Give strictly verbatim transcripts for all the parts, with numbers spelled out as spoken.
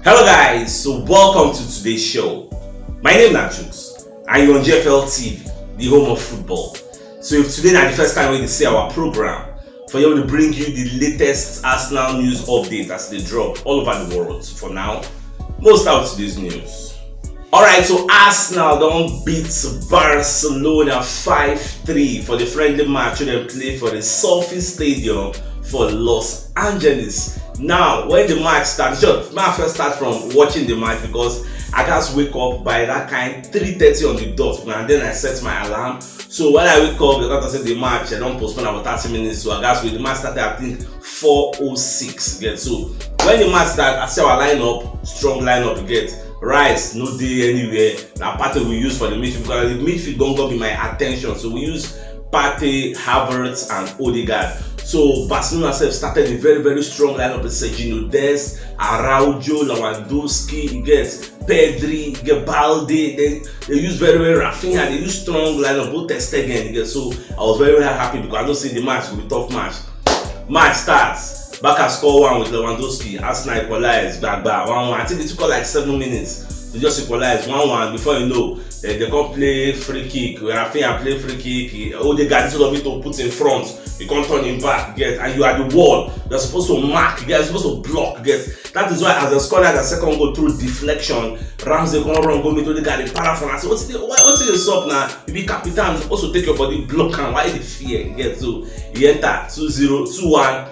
Hello guys, so welcome to today's show. My name na Jukes and you're on G F L T V, the home of football. So if today na the first time wey you see our program, for here we bring you the latest Arsenal news update as they drop all over the world. For now, most out today's news. Alright, so Arsenal don beat Barcelona five three for the friendly match wey dem play for the Selfie Stadium for Los Angeles. Now, when the match start, sure, my first start from watching the match because I just wake up by that kind three thirty on the dot, and then I set my alarm. So when I wake up, the doctor said the match I don't postpone about thirty minutes, so I just wait. The match started, I think, four oh six. Get so when the match start, I see our lineup, strong lineup. Get Rice no dey anywhere. Na Partey we use for the midfield because the midfield don go be my attention. So we use Partey, Havertz, and Odegaard. So Barcelona sef started a very very strong lineup with Sergio Dest, Araujo, Lewandowski, you get Pedri, you get Balde. They, they use very very Rafinha. They use strong lineup, both Ter Stegen. You get so I was very very happy because I know say the match will be tough match. Match starts. Barca score one with Lewandowski. Arsenal equalize. Gbagba, one one. I think it took like seven minutes to just equalize one one. Before you know, they, they come play free kick. Rafinha play free kick. He, Odegaard, instead of it to put in front, he can't turn him back. Get and you are the wall. You're supposed to mark. You're supposed to block. Get that is why as a scorer, the second goal through deflection, Ramsey come run go meet Odegaard. The para for am. So what's the why? What's the stop now? You be captain, also take your body, block am. Why the fear? Get so he enter two zero, two one.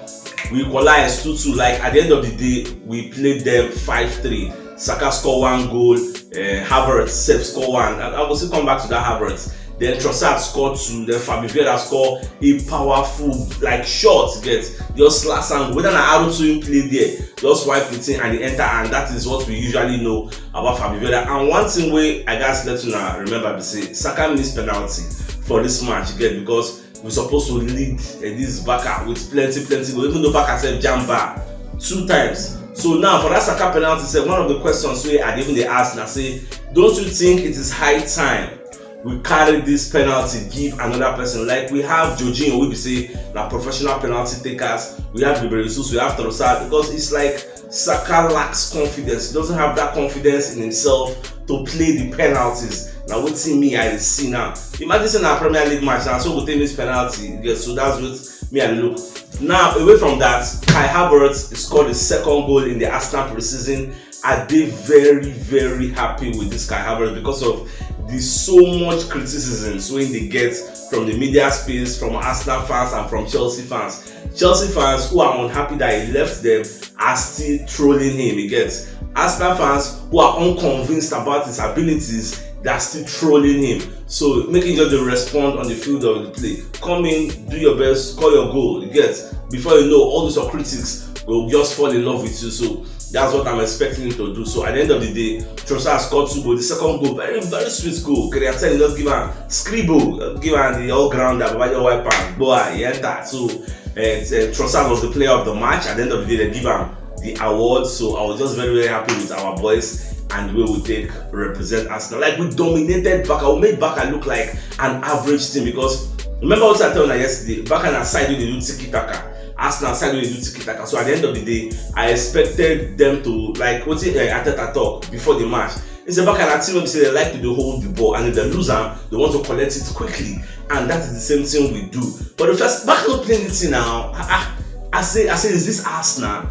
We equalize two two. Like at the end of the day, we played them five three. Saka score one goal. Uh, Havertz sef score one. I, I will still come back to that Havertz. Then Trossard score two. Then Fabio Vieira score a powerful like shot. Get just last and whether na Arutu play there, just wipe the thing and he enter, and that is what we usually know about Fabio Vieira. And one thing wey I gats let una remember be say Saka miss penalty for this match, you get, because we supposed to lead uh, this Barca with plenty plenty goal, even though Barca sef jam bar two times. So now for that Saka penalty sef, one of the questions wey I dey even dey ask na say, don't you think it is high time we carry this penalty give another person? Like we have Jorginho, we be say na professional penalty takers. We have Gabriel Jesus, we have Trossard, because it's like Saka lacks confidence. He doesn't have that confidence in himself to play the penalties. Now wetin me I dey see now. Imagine say na Premier League match now, so we take this penalty. Yes, so that's what me I dey look. Now away from that, Kai Havertz scored the second goal in the Arsenal preseason. I dey very very happy with this Kai Havertz because of the so much criticism wey he dey get from the media space, from Arsenal fans and from Chelsea fans. Chelsea fans who are unhappy that he left them are still trolling him. He gets Arsenal fans who are unconvinced about his abilities, they are still trolling him. So make him just dey respond on the field of the play. Come in, do your best, score your goal. You get before you know, all those your critics will just fall in love with you. So that's what I'm expecting him to do. So at the end of the day, Trossard scored two goals. The second goal, very very sweet goal. Creatine just give am scribble, give am the all grounder, but your wipe am, boy, he enter. So uh, uh, Trossard was the player of the match. At the end of the day, they give am the award. So I was just very very happy with our boys and the way we take represent Arsenal. Like we dominated Barca, we made Barca look like an average team because remember what I told you yesterday. Barca na side wey dey do tiki taka. Arsenal side wey dey do tiki taka. So at the end of the day, I expected them to like what uh, Arteta talk before the match. He say Barca na team wey be say they like to dey hold the ball, and if they lose am, they want to collect it quickly, and that is the same thing we do. But the first Barca no play anything now. Ah, ah. I say, I say, is this Arsenal?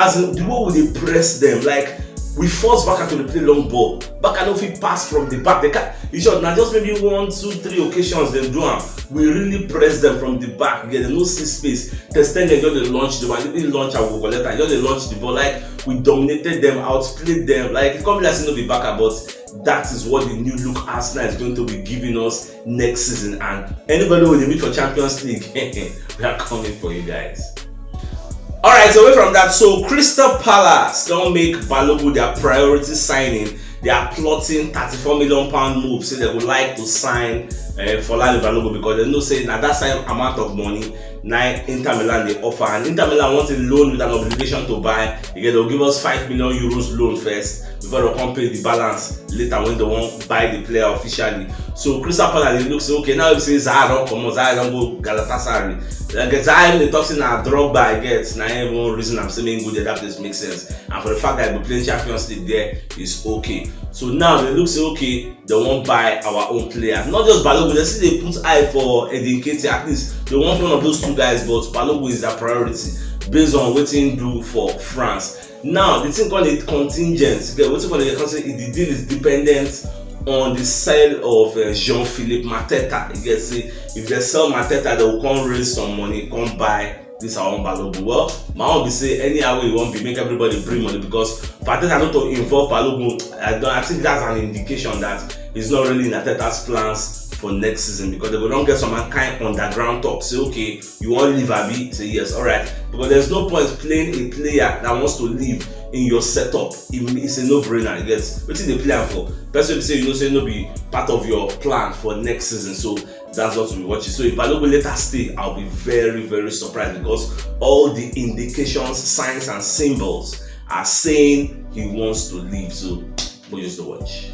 As in, the way we dey press them, like we force Barca to dey play long ball. Barca no fit pass from the back. They can, in short, na just maybe one, two, three occasions dem do am. We really press them from the back. Yeah, they no see space. Ter Stegen just dey launch the ball. He launch and we collect am. Just dey launch the ball. Like we dominated them, outplayed them. Like it come be like say no be Barca, but that is what the new look Arsenal is going to be giving us next season. And anybody wey dey meet for Champions League, we are coming for you guys. Alright, so away from that, so Crystal Palace don make Balogun their priority signing. They are plotting thirty-four million pound move, say they would like to sign uh, Folarin Balogun because they know say na that same amount of money na Inter Milan dey offer, and Inter Milan want a loan with an obligation to buy. Again, they'll give us five million euros loan first before they come pay the balance later when they wan buy the player officially. So Crystal Palace dey look say, okay, now if say Zaha don comot, Zaha don go Galatasaray. Like Zaha, dey talk say na Drogba I get, na him even reason am say make him go there, that place make sense. And for the fact that he be playing Champions League there, is okay. So now they look say, okay, they wan buy our own player. Not just Balogun, they still dey put eye for Eddie Nketiah. At least they want one of those two guys, but Balogun is their priority based on wetin he do for France. Now the thing called a contingent. Get wetin called a contingent. The deal is dependent on the sale of uh, Jean-Philippe Mateta. You get say if they sell Mateta, they will come raise some money, come buy this our own Balogun. Well, my own be say anyhow wey you wan be, make everybody bring money, because Mateta not to involve Balogun. I don't. I think that's an indication that it's not really in Arteta's plans for next season, because they go don get some kind underground talk. Say, okay, you wan leave, abi? Say yes, all right. Because there's no point playing a player that wants to leave in your setup. It, it's a no-brainer. You get wetin dey play am for? Person be say you know say no be part of your plan for next season. So that's what we watch. So if Balogun later stay, I'll be very, very surprised, because all the indications, signs and symbols are saying he wants to leave. So we just to watch.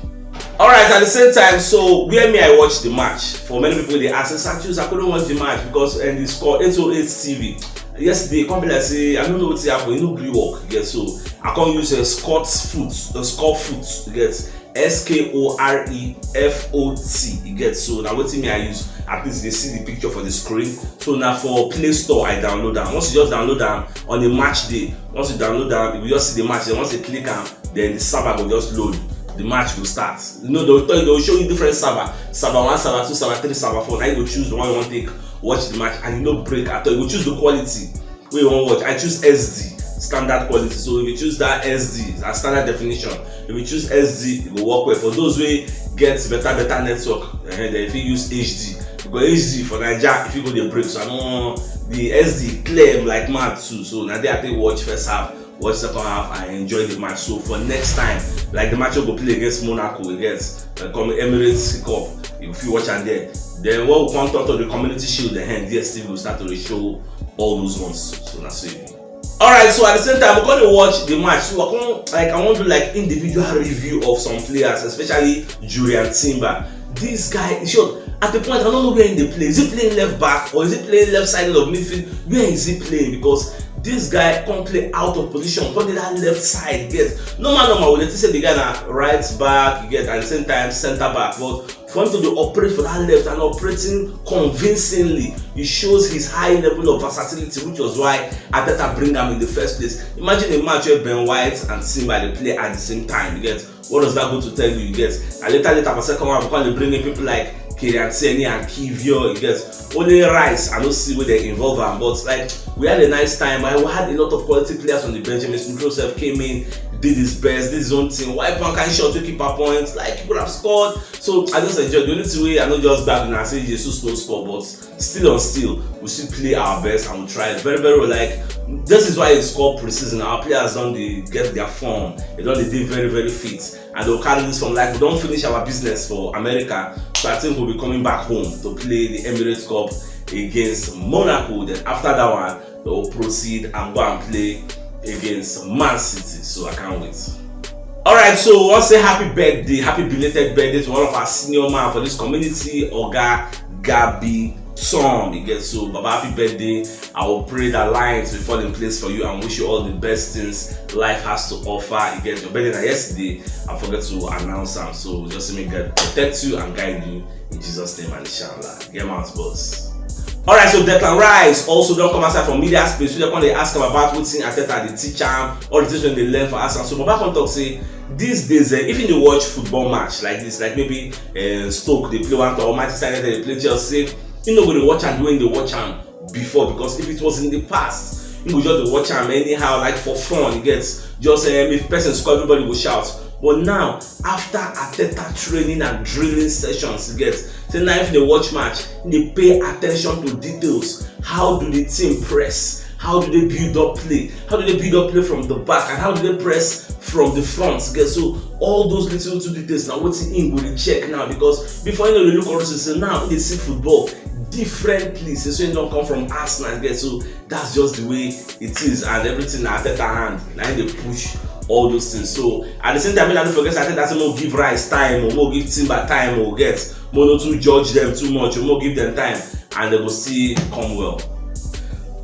All right, at the same time, so where me I watch the match. For many people, they ask, Santos, I couldn't watch the match because and the score eight oh eight T V. Yesterday, come be like say I don't know what happened. You know, gree work. Yes, so I can't use a Scott's foot, a score foot. Yes, S K O R E F O T. You get so now. What me I use? At least they see the picture for the screen. So now for Play Store, I download them. Once you just download them on a match day, once you download them, you just see the match. Then once you click them, then the server will just load. The match will start. You know, they'll tell you, they'll show you different server. Server one, server two, server three, server four. Now you go choose the one you want to take, watch the match, and you no break at all. You go choose the quality wey you wan watch. I choose S D, standard quality. So if you choose that S D, a standard definition. If you choose S D, it go work well. For those wey get better, better network, eh, then if you use H D, because H D for Naija, if you go dey break, so I don't want the S D clear like mad too. So now they have to watch first half, watch second half, and enjoy the match. So for next time, like the match we go play against Monaco, against uh, come Emirates Cup, if you watch and there, then what we come talk to the Community Shield, the hand, yes, still will start to show all those ones. So that's it. All right, so at the same time, we're gonna watch the match. So I can like I want to do like individual review of some players, especially Jurrien Timber. This guy, sure, at the point I don't know where he dey play. Is he playing left back or is he playing left side of midfield? Where is he playing? Because this guy can't play out of position, can't play that left side. Yes, normal, normal. We let say the guy na right back, you get at the same time center back, but for him to dey operate for that left and operating convincingly, it shows his high level of versatility, which was why Arteta bring am in the first place. Imagine a match where Ben White and Timber dey play at the same time. You get what does that go to tell you? You get and later, later for second one, we come dey bring in people like Kieran Tierney and Kivior. You get only Rice I no see where they involve am, but like we had a nice time. I had a lot of quality players on the bench. James Mitchell came in, did his best, did his own thing. Why one kind shot to keeper points? Like people have scored. So I just enjoyed. The only thing we I know just bad and I say Jesus no score, but still on still, we still play our best and we try very, very well. Like this is why it's called preseason. Our players don't they get their form. They don't they do very, very fit. And they'll carry this from like we don't finish our business for America. So I think we'll be coming back home to play the Emirates Cup against Monaco. Then after that one, they'll proceed and go and play against Man City. So I can't wait. All right, so I want to say happy birthday, happy belated birthday to one of our senior man for this community, Oga Gabby Tom. You get so, Baba, happy birthday. I will pray that lines will fall in place for you and wish you all the best things life has to offer. You get your birthday na yesterday. I forget to announce am, so just make God protect you and guide you in Jesus' name and inshallah. Get out, boss. All right, so Declan Rice also don't come outside from media space. We come they ask him about what's in Arteta, the teacher, all the things when they learn for us. And so Baba come talk say these days, eh, if you dey watch football match like this, like maybe uh, Stoke they play one or Manchester United they play Chelsea, you know go dey watch am when they watch am before, because if it was in the past, you go just dey watch am anyhow, like for fun. You get just um, if person score, everybody go shout. But now, after Arteta training and drilling sessions, you get say now if they watch match, they pay attention to details. How do the team press? How do they build up play? How do they build up play from the back? And how do they press from the front? Get so all those little two details now. What's in go dey check now? Because before you know, they look also say now they see football differently. So, so you don't come from Arsenal. Get so that's just the way it is, and everything na Arteta hand. Now they push all those things. So at the same time, I don't forget Arteta say more give Rice time or more give Timber time or get Mo no too judge them too much, mo give them time and they go still come well.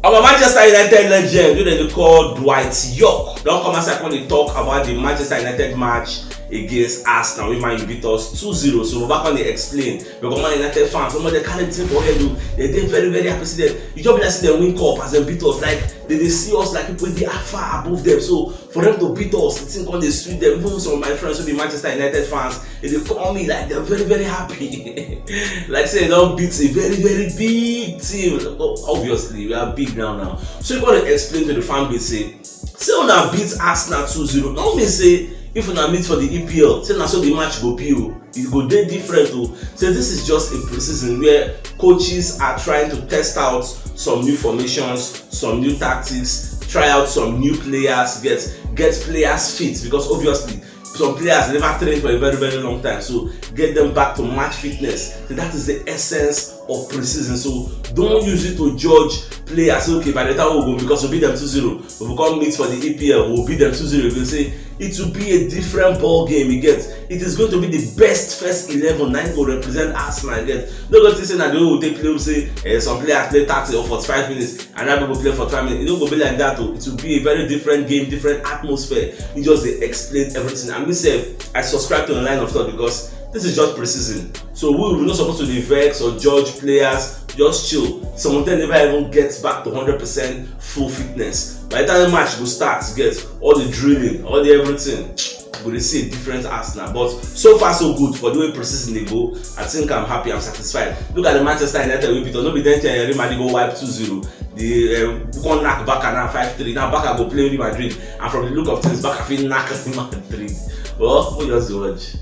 Our Manchester United legend, wey dem dey call Dwight York, don come outside come dey talk about the Manchester United match against Arsenal, wey Man U beat us two zero. So Baba come dey explain, because Man United fans, some of them carry the thing for head o, they dey very, very happy. See them, e just be like say dem win cup as dem beat us. Like, they dey see us like people wey dey far above them. So for them to beat us, the thing come dey sweet them. Even some of my friends wey be Manchester United fans, e dey call me, like, they're very, very happy. Like say they don beat a very, very big team. O-, obviously, we are big now now. So you gotta explain to the fan base say, say una beat Arsenal two zero, no mean say if una meet for the E P L, say na so the match go be o. E go dey different o. Say this is just a pre-season where coaches are trying to test out some new formations, some new tactics, try out some new players, get, get players fit, because obviously some players never train for a very, very long time. So get them back to match fitness. So that is the essence of pre-season. So don't use it to judge players. Say, okay, by the time we go, because we beat them two zero, if we come meet for the E P L, we'll beat them two zero. You go say it will be a different ball game. You get, it is going to be the best first eleven na go represent Arsenal. You get, no go think say na the way we take play, we say, eh, some players play thirty or forty-five minutes and other people play forty-five minutes. E no go be like that o. It will be a very different game, different atmosphere. You just dey explain everything. And me sef, I subscribe to the line of thought, because this is just pre-season. So we, we no suppose to dey vex or judge players. Just chill. Some of them never even get back to hundred percent full fitness. By the time the match go start, get all the drilling, all the everything, we go dey see a different Arsenal. But so far so good for the way pre-season dey go. I think I'm happy, I'm satisfied. Look at the Manchester United wey beat us. No be then Thierry Henry go wipe two zero. The, uh, we come knack Barca now five three. Now Barca go play Real Madrid, and from the look of things, Barca fit knack Real Madrid. Well, we just dey watch.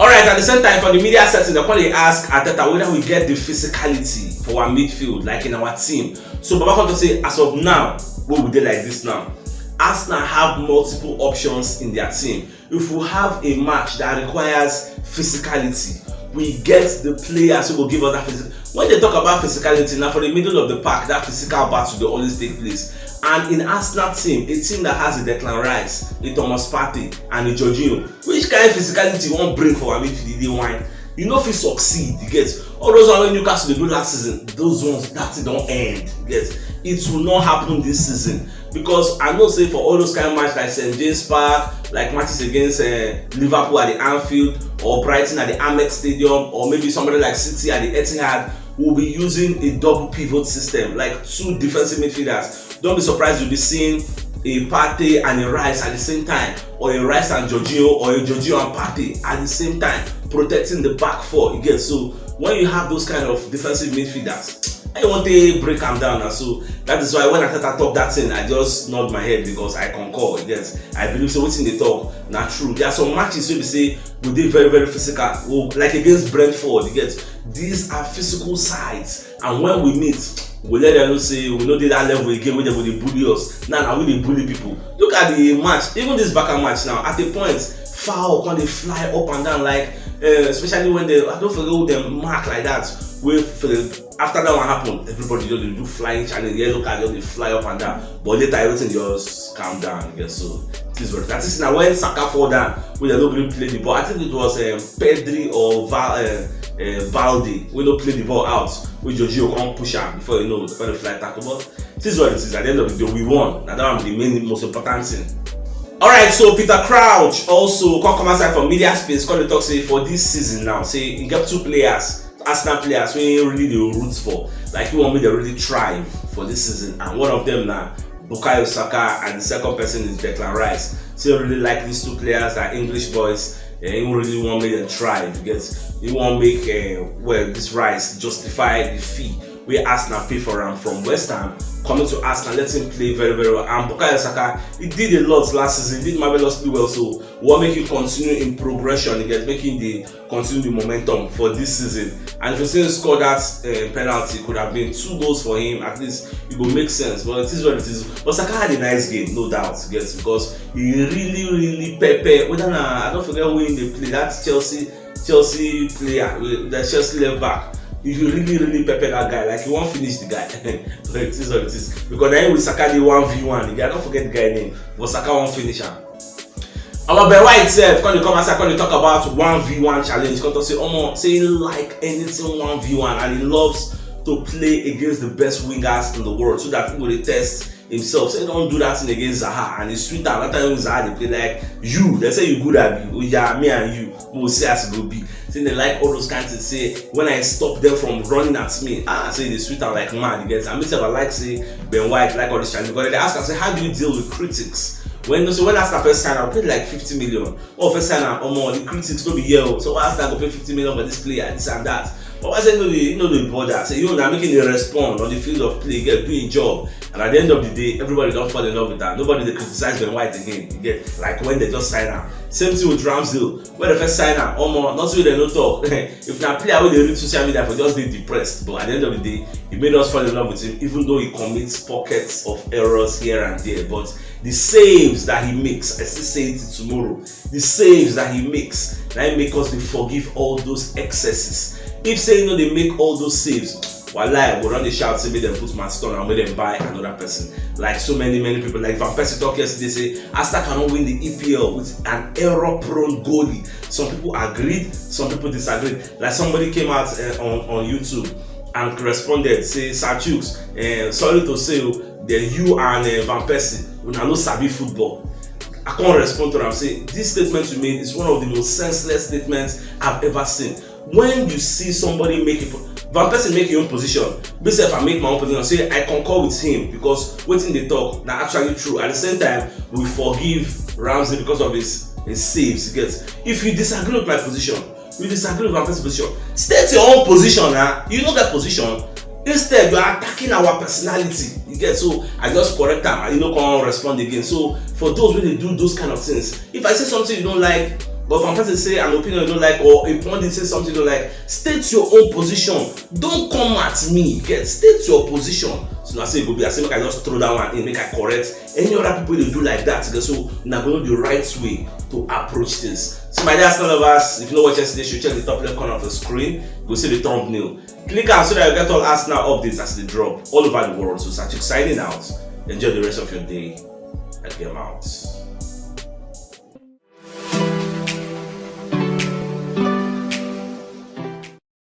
All right, at the same time, for the media setting, they come dey ask Arteta whether we get the physicality for our midfield, like, in our team. So Baba come to say, as of now, wey we dey like this now, Arsenal have multiple options in their team. If we have a match that requires physicality, we get the players who go give us that physical. When they talk about physicality, now for the middle of the park, that physical battle dey always take place. And in Arsenal team, a team that has a Declan Rice, a Thomas Partey, and a Jorginho, which kind of physicality you wan bring for our midfield? Dey whine. You no fit succeed, you get. All those ones wey Newcastle dey do last season, those ones, that thing don end, you get. It will not happen this season, because I know say for all those kind of match like Saint James Park, like matches against, uh, Liverpool at the Anfield, or Brighton at the Amex Stadium, or maybe somebody like City at the Etihad, we'll be using a double pivot system, like two defensive midfielders. Don't be surprised you'll be seeing a Partey and a Rice at the same time, or a Rice and Jorginho, or a Jorginho and Partey at the same time, protecting the back four. You get, so when you have those kind of defensive midfielders, I want to break them down. And so that is why when Arteta talk that thing, I just nod my head, because I concur. You get, I believe so. Wetin they talk na true. There are some matches wey be say we dey very, very physical. We, like against Brentford, you get, these are physical sides. And when we meet, we let them know say we no dey that level again wey dem go dey bully us. Now, na we dey bully people. Look at the match, even this Barca match now. At a point, foul come dey fly up and down, like, uh, especially when they, I don't forget who dem mark like that. Wey for the, after that one happen, everybody just dey do flying challenge, yellow card just dey fly up and down. But later, everything just calm down again. So it is what it is. At least now when Saka fall down, wey dem no gree play the ball. I think it was, um, Pedri or Val, uh, uh, Valde wey no play the ball out, wey Jorginho come push am before you know, before the fly tackle. But it is what it is. At the end of the day, we won. Na that one be the main, most important thing. All right, so Peter Crouch also come, come outside for media space, come dey talk say for this season now, say he get two players, Arsenal players, wey he really dey root for. Like, he want make dem really thrive for this season, and one of them na Bukayo Saka, and the second person is Declan Rice. So he really like these two players, that English boys. Eh, he really want make them thrive, because he want make, eh, well, this Rice justify the fee wey Arsenal pay for am from West Ham, coming to Arsenal, let him play very, very well. And Bukayo Saka, he did a lot last season, he did marvelously well. So we want make him continue in progression, you get, make him dey continue the momentum for this season. And if you see him score that, uh, penalty, could have been two goals for him at least, it go make sense. But it is what it is. But Saka had a nice game, no doubt, you get, because he really, really pepper. Whether na, I don't forget who he dey play, that Chelsea, Chelsea player, the Chelsea left back. If you really, really pepper that guy, like, you wan finish the guy. But it is what it is. Because na him with Saka dey one v one. I don't forget the guy name, but Saka wan finish am. Our Ben White sef come dey come outside, come dey talk about one v one challenge. Come talk say, omo, say he like anything one v one and he loves to play against the best wingers in the world so that people dey test himself. Say he don do that thing against Zaha and he sweet am. That time when Zaha dey play, like, you, they say you good, abi? Oh yeah, me and you, we will see as e go be. Say they like all those kind things. Say when I stop them from running at me, ah, say they sweet am like mad. You get? And me sef, I like say Ben White like all this challenge. But they ask am say, how do you deal with critics? When, so when Arsenal first sign am, we paid like fifty million. All first sign am, omo, the critics no be here o. So why Arsenal go pay fifty million for this player, this and that? But why say no dey, no dey bother? Say you na make him dey respond on the field of play, get do him job. And at the end of the day, everybody don fall in love with am. Nobody dey criticize Ben White again. You get? Like when they just sign am. Same thing with Ramsdale. When they first sign am, omo, nothing wey dem no talk. If na player wey dey read social media, for just dey depressed. But at the end of the day, he made us fall in love with him, even though he commits pockets of errors here and there. But the saves that he makes, I still say it tomorrow, the saves that he makes, na him make us dey forgive all those excesses. If say he no dey make all those saves, wallahi, I go run dey shout say make dem put Matt Turner and make dem buy another person. Like so many, many people, like Van Persie talk yesterday, say Arsenal cannot win the E P L with an error-prone goalie. Some people agreed, some people disagreed. Like somebody came out uh, on, on YouTube and responded, say, Sir Chuks, uh, sorry to say, oh, then you and uh, Van Persie, una no sabi football. I can't respond to am. Say, this statement you made is one of the most senseless statements I've ever seen. When you see somebody make it, Van Persie make your own position. Me sef, I make my own position. Say I concur with him because wetin dey talk na actually true. At the same time, we forgive Ramsey because of his his saves. You get? If you disagree with my position, you disagree with my first position, state your own position. Now you know that position. Instead, you are attacking our personality. You get? So I just correct am, and you no come respond again. So for those wey dey do those kind of things, if I say something you don't like, but if one person say an opinion you don't like, or a pundit say something you don't like, state your own position. Don't come at me. You get? State your position. So na so e go be. I say make I just throw that one in, make I correct any other people wey dey do like that. You get? So na go know the right way to approach things. So my dear Arsenal lovers, if you no watch yesterday show, check the top left corner of the screen. You go see the thumbnail. Click am so that you get all Arsenal updates as they drop all over the world. So Sir Chuks signing out. Enjoy the rest of your day. I am out.